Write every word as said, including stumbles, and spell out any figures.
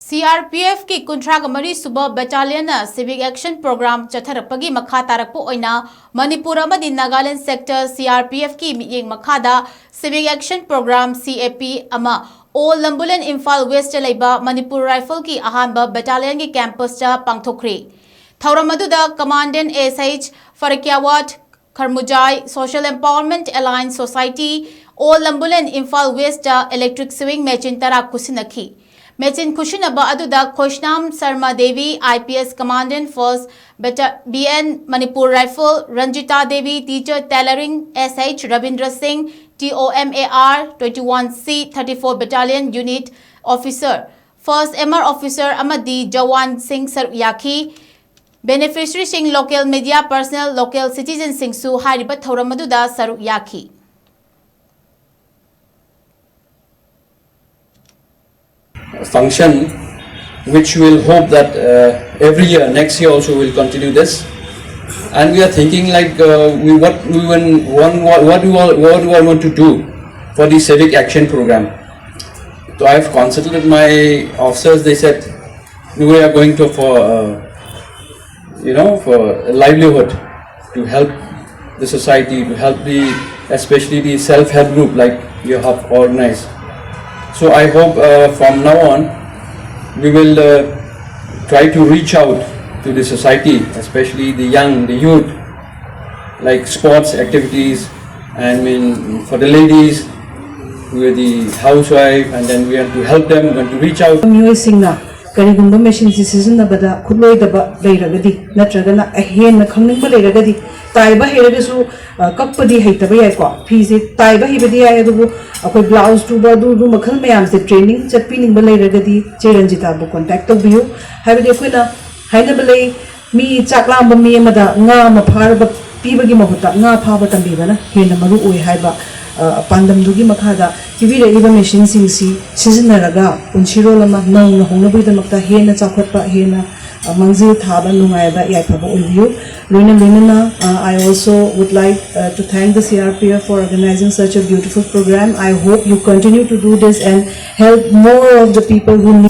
ꯁꯤ R P ꯑꯦꯐꯀꯤ ꯀꯨꯟꯊ꯭ꯔꯥꯒ ꯃꯔꯤ ꯁꯨꯕ ꯕꯦꯇꯥꯂꯤꯌꯟꯅ Civic Action Program ꯆꯠꯊꯔꯛꯄꯒꯤ ꯃꯈꯥ ꯇꯥꯔꯛꯄ ꯑꯣꯏꯅ ꯃꯅꯤꯄꯨꯔ ꯑꯃꯗꯤ Nagaland sector C R P ꯑꯦꯐꯀꯤ ꯃꯤꯠꯌꯦꯡ ꯃꯈꯥꯗ Civic Action Program, C A P, ꯑꯃ ꯑꯣꯜ ꯂꯝꯕꯨꯂꯦꯟ ꯏꯝꯐꯥꯜ ꯋꯦꯁꯇ ꯂꯩꯕ ꯃꯅꯤꯄꯨꯔ ꯔꯥꯏꯐꯜꯒꯤ ꯑꯍꯥꯟꯕ ꯕꯦꯇꯥꯂꯤꯌꯟꯒꯤ ꯀꯦꯝꯄꯁꯇ ꯄꯥꯡꯊꯣꯛꯈ꯭ꯔꯤ꯫ ꯊꯧꯔꯝ ꯑꯗꯨꯗ ꯀꯃꯥꯟꯗꯦꯟ ꯑꯦꯁ ꯑꯩꯆ ꯐꯔꯀꯤꯌꯥꯋꯥꯠ ꯈꯔꯃꯨꯖꯥꯏ, Social Empowerment Alliance Society, old Lambulane Imphal west electric sewing machine ꯇꯔꯥ ꯈꯨꯠꯁꯤꯟꯅꯈꯤ꯫ ꯃꯦꯆꯤꯟ ꯈꯨꯠꯁꯤꯟꯅꯕ ꯑꯗꯨꯗ ꯈꯣꯏꯁꯅꯥꯝ Sharma Devi, I P S Commandant, First Bata-, B N Manipur Rifle, Ranjita Devi, Teacher Tailoring, S H Rabindra ꯁꯤꯡ, T O M A R twenty-one C thirty-four Battalion Unit Officer, First M R Officer ꯑꯃꯗꯤ ꯖꯋꯥꯟꯁꯤꯡ ꯁꯔꯨꯛ ꯌꯥꯈꯤ꯫ Beneficiaryꯁꯤꯡ, local media personnel, local citizenꯁꯤꯡꯁꯨ ꯍꯥꯏꯔꯤꯕ ꯊꯧꯔꯝ ꯑꯗꯨꯗ ꯁꯔꯨꯛ ꯌꯥꯈꯤ꯫ Function, which we will hope that uh, every year, next year also, we will continue this. And we are thinking like uh, we what we want, what, what do I, what do I want to do for the civic action program? So I have consulted my officers. They said we are going to for uh, you know for a livelihood to help the society, to help the, especially the self-help group like you have organized. So I hope uh, from now on we will uh, try to reach out to the society, especially the young, the youth, like sports activities, and mean for the ladies, with the housewife, and then we have to help them, we have to reach out. ꯃꯤꯑꯣꯏꯁꯤꯡꯅ ꯀꯔꯤꯒꯨꯝꯕ ꯃꯦꯆꯤꯟꯁꯤ ꯁꯤꯖꯤꯟꯅꯕꯗ ꯈꯨꯠꯂꯣꯏꯗꯕ ꯂꯩꯔꯒꯗꯤ ꯅꯠꯇ꯭ꯔꯒꯅ ꯑꯍꯦꯟꯅ ꯈꯪꯅꯤꯡꯕ ꯂꯩꯔꯒꯗꯤ ꯇꯥꯏꯕ ꯍꯩꯔꯒꯁꯨ ꯑ, ꯀꯛꯄꯗꯤ ꯍꯩꯇꯕ ꯌꯥꯏꯀꯣ꯫ ꯐꯤꯁꯦ ꯇꯥꯏꯕ ꯍꯩꯕꯗꯤ ꯌꯥꯏ, ꯑꯗꯨꯕꯨ ꯑꯩꯈꯣꯏ ꯕ꯭ꯂꯥꯎꯁ ꯇꯨꯕ ꯑꯗꯨ ꯑꯗꯨ ꯃꯈꯜ ꯃꯌꯥꯝꯁꯦ ꯇ꯭ꯔꯦꯅꯤꯡ ꯆꯠꯄꯤꯅꯤꯡꯕ ꯂꯩꯔꯒꯗꯤ ꯆꯦ ꯔꯟꯖꯤꯇꯥꯕꯨ ꯀꯣꯟꯇꯦꯛ ꯇꯧꯕꯤꯌꯨ꯫ ꯍꯥꯏꯕꯗꯤ ꯑꯩꯈꯣꯏꯅ ꯍꯥꯏꯅꯕ ꯂꯩ, ꯃꯤ ꯆꯥꯛ ꯂꯥꯝꯕ ꯃꯤ ꯑꯃꯗ ꯉꯥ ꯑꯃ ꯐꯥꯔꯕ ꯄꯤꯕꯒꯤ ꯃꯍꯨꯠꯇ ꯉꯥ ꯐꯥꯕ ꯇꯝꯕꯤꯕꯅ ꯍꯦꯟꯅ ꯃꯔꯨ ꯑꯣꯏ ꯍꯥꯏꯕ ꯑ, ꯄꯥꯟꯗꯝꯗꯨꯒꯤ ꯃꯈꯥꯗ ꯄꯤꯕꯤꯔꯛꯏꯕ ꯃꯦꯆꯤꯟꯁꯤꯡꯁꯤ ꯁꯤꯖꯤꯟꯅꯔꯒ ꯄꯨꯟꯁꯤꯔꯣꯜ ꯑꯃ ꯅꯧꯅ ꯍꯧꯅꯕꯒꯤꯗꯃꯛꯇ ꯍꯦꯟꯅ ꯆꯥꯎꯈꯠꯄ, ꯍꯦꯟꯅ ꯑ, ꯃꯥꯡꯖꯤꯜ ꯊꯥꯕ, ꯅꯨꯡꯉꯥꯏꯕ, ꯌꯥꯏꯐꯕ ꯑꯣꯏꯕꯤꯌꯨ꯫ ꯂꯣꯏꯅ ꯂꯣꯏꯅꯅ, uh, I also would like uh, to thank the C R P F for organizing such a beautiful program. I hope you continue to do this and help more of the people who need